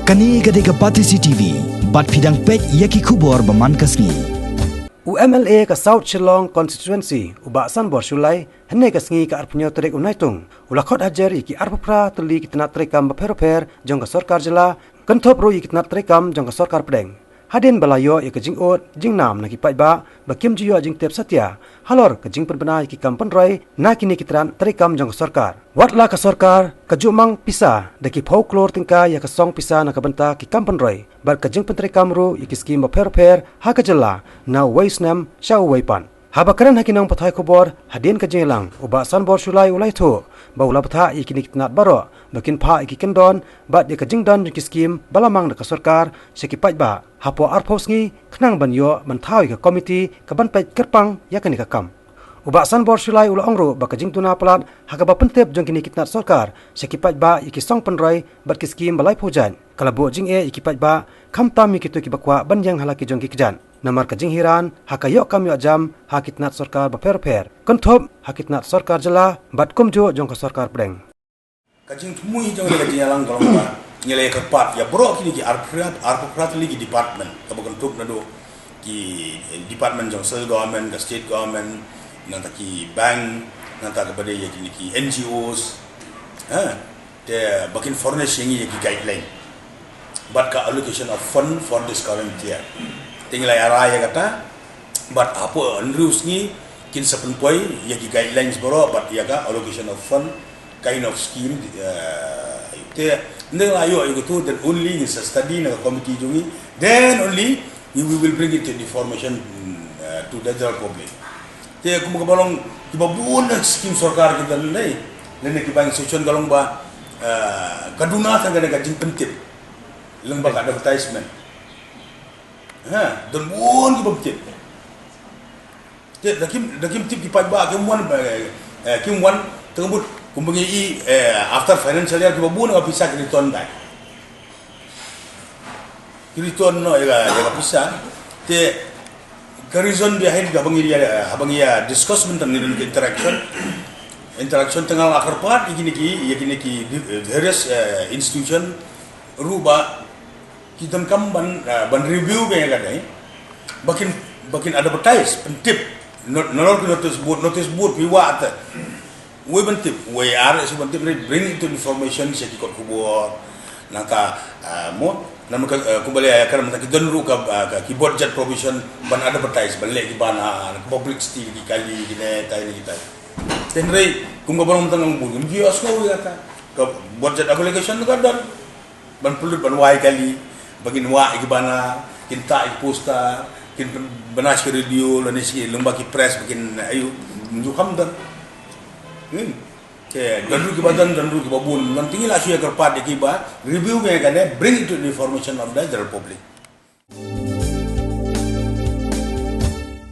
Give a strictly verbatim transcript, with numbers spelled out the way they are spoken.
Kane ka dei ka Batesi T V, bad phi dang peit ïa ki khubor ba man ka sngi. U M L A ka South Shillong Constituency, u Bah Sanbor Shullai, hynne ka sngi ka arphew tarik u Naitung, u la khot hajar ïa ki arphew phra tylli ki tnat treikam bapher bapher jong ka sorkar jylla, kynthup ruh ïa ki tnat treikam jong ka sorkar pdeng. Hadien ba la ïoh ïa ka jingud jingnam na ki paidbah ba kim ju ïoh jingtip satia halor ka jingpynbna ïa ki kam pynroi na kine ki tnat treikam jong ka sorkar. Wat la ka sorkar ka ju mang pisa da ki phew klur tyngka ïa ka song pisa na ka bynta ki kam pynroi bad ka jingpyntreikam ruh ïa ki skim bapher bapher ha ka jylla na uwei u snem sha uwei pat. Haba kren ha ki nongpathai khubor hadien ka jingïalang, u Bah Sanbor Shullai u la ïathuh ba u la bthah ïa kine ki tnat baroh ba kin phah ïa ki kyndon bad ïa ka jingdon jong ki skim ba la mang da ka sorkar sha ki paidbah hapoh arphew sngi, khnang ban ïoh ban thaw ïa ka komiti ka ban peit kyrpang ïa kane ka kam. U Bah Sanbor Shullai u la ong ruh ba ka jingduna palat ha kaba pyntip jong kine ki tnat sorkar sha ki paidbah ïa ki song pynroi bad ki skim ba laiphew jait ka la buh jingeh ïa ki paidbah, khamtam ïa kito kiba kwah ban ïeng ha la ki jong ki kjat namar ka jinghiran ha ka ïoh kam ïoh jam ha ki tnat sorkar bapher bapher, kynthup ha ki tnat sorkar jylla bad kumjuh jong ka sorkar pdeng. Ka jingthmu jong ka jingïalang ka long ba ngi la ïa kyrpad ïa baroh kine ki arphew phra, arphew phra tylli ki department, kaba kynthup naduh ki, eh, department jong central government, ka state government, nangta ki bank, nangta kaba dei ïa kine ki N G Os, ha, te ba kin furnish ïa ngi ïa ki guideline bad ka allocation of fund for this current year. Te ngi la ïa rai ïa kata, bad hapoh hynriew sngi kin sa pynpoi ïa ki guidelines baroh bad ïa ka allocation of fund, kind of scheme, eh, te ngi la ïoh ïa katu, then only ngin sa study na ka committee jong ngi, then only we, we will bring it to the information, mm, eh, to the general public. Te kumba ka ba long kiba bun na scheme sorkar ki don dei, lane kiba institution ka long ba, eh, ka duna tang kane ka jingpyntip lyngba ka advertisement. Ha, don bun kiba pyntip. Te da kim, da kim tip ki paidbah kim wan, eh, eh, kim wan tang bud kumba ngi i, eh, after financial year kiba bun ka pisa ki return back. Ki return noh ïa ka, ïa ka pisa. Te ka reason behind ka ba ngi ïa, ba ngi ïa discuss mynta ngi don ka interaction. Interaction tang la kyrpad ïa kine ki, ïa kine ki, eh, various, eh, institution ruh ba ki donkam ban, ah, ban review ka ïa ka dei. Ba kin, ba kin advertise, pyntip. No, no, no, notice board, notice board, pi wa ata. Wei ban tip, wei ar si ban tip, bring it to information sha ki kot khubor. Nangta, ah, mo, nangta, ah, kumba leh ïa ka, nangta ki don ruh ka, ah, ka, ki budget provision ban advertise, ban leh ki bana, publicity ki kali, kine, tai, kine, tai. Te hynrei, kumba ba long tang ngan bun, ngan ji asko ïa ka. Ka budget allocation ka don. Ban pynlut ban wai kali, ba kin wah ïa ki bana, kin tah ïa ki poster, kin pyn-, bana shi radio, lane shi lyngba ki press, ba kin, ayu, nju kham don. Hmm. Te don ruh kiba don, don ruh kiba bun. Don, te ngi la shu ïa kyrpad ïa ki ba review ïa kane, bring it to the information of the general public.